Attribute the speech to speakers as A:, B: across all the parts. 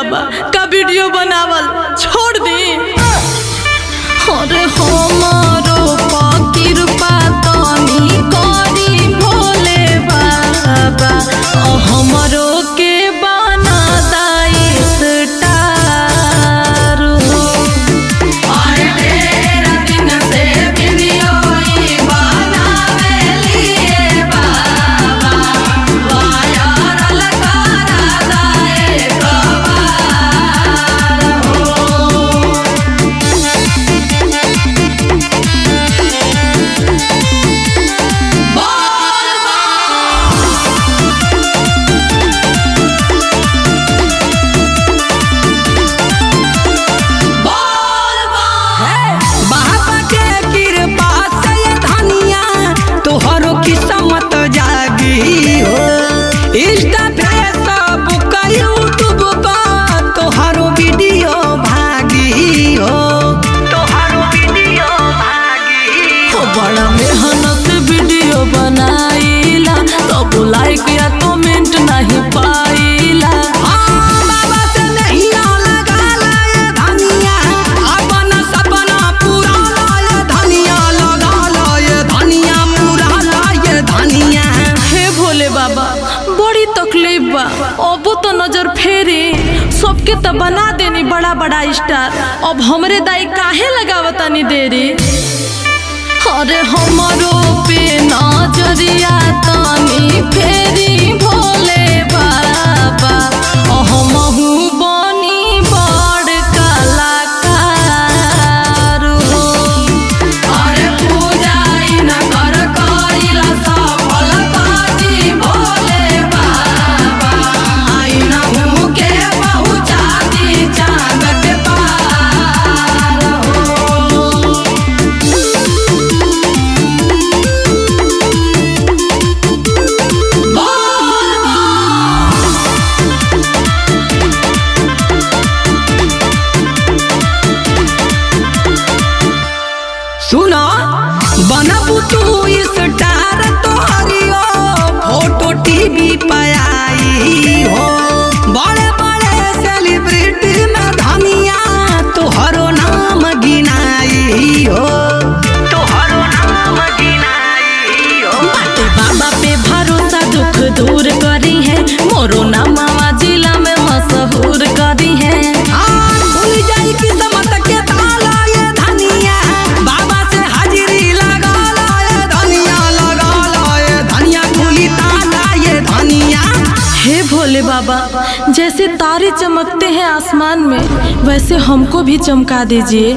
A: बाबा का वीडियो बनावल छोड़ दी। अरे हमारो कृपा तनी करी भोले बाबा, हमरो के बना दाई स्टार हो।
B: अरे तेरा दिन से वीडियो ई बनावे लिए बाबा, वायरल करा दाए कबार हो।
C: बाबा के कृपा से धनिया तोहरो किस्मत जागी हो। इंस्टा फेसबुक यूट्यूब पर तोहरो वीडियो भागी हो, तोहरो वीडियो भागी
A: हो। बड़ा मेहनत से वीडियो बनाईला, तब लाइक या कमेंट नहीं पाईला।
C: हाँ, बाबा से नहीं लगा लाए धनिया, अपन सपना पूरा लाए धनिया, लगा लाए धनिया, पूरा लाए धनिया।
A: हे भोले बाबा बड़ी तकलीफ बा, अबो तो नजर फेरी। सबके तो बना देनी बड़ा बड़ा स्टार, अब हमरे दाई काहे लगावतानी देरी। अरे हमरो पे नजरिया तानी फेरी भोले बाबा, हमहू बनी बड़ कलाकार हो।
B: अरे पूजा न कर कइला सफल करी भोले बाबा, आईना के पहुँचा दी चाँद के पार हो।
C: सुनो बनबू तू स्टार तोहरियो फोटो टीवी पे आई हो। बड़े बड़े सेलिब्रिटी में धनिया तोहरो नाम गिनाई हो, तोहरो नाम गिनाई हो।
A: बाटे बाबा पे भरोसा दुख दूर करी है, मोरो नामा जिला में मशहूर करी है।
C: हाँ, खुल जाई किस्मत के ताला ये धनिया, बाबा से हाजिरी लगा ला ये धनिया, लगा ला ये धनिया, खुली ताला ये धनिया।
A: हे भोले बाबा जैसे तारे चमकते हैं आसमान में, वैसे हमको भी चमका दीजिए।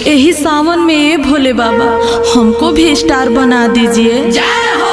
A: यही सावन में ये भोले बाबा हमको भी स्टार बना दीजिए।
B: जय हो।